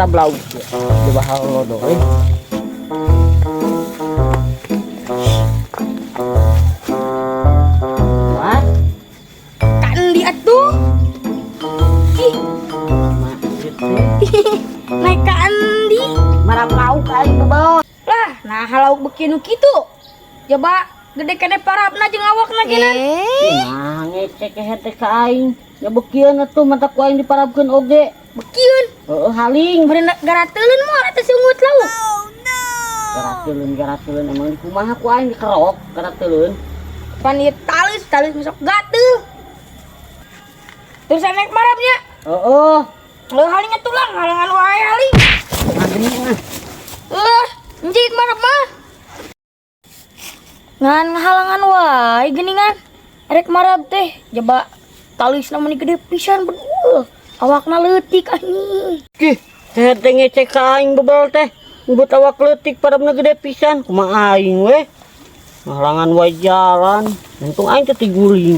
Marab lauk ya. Coba halodo euy. Wah, Ka endi atuh? Ih, maksud teh. Naik ka endi? Marab lauk aing bebel. Lah, nah lauk beuki nu kitu. Coba gede keneh parabna jeung awakna geunan. Nah, ngecek kehed teh ka aing. Ya beukieun atuh mata ku aing diparabkeun oge. Bekieun. Heeh, haling. Meureun garateuleun moal eta sungut lauk. Garateuleun, garateuleun emang di kumaha ku aing dikerok garateuleun. Pan ieu talus, talus masuk gatel. Terus naik marabnya. Heeh. Leuh haling atuh lang, halangan wae haling. Ngageni ah. Eh, njik marab mah. Ngan ngahalangan wae geuningan. Erek marab teh, jaba talisna meni gede pisan betul. Awakna leutik anjing. Kih, kehed teh ngecek ka aing bebel teh. Nyebut awak leutik parabna gede pisan. Kumaha aing weh. Ngahalangan wae jalan. Untung aing teh tiguling.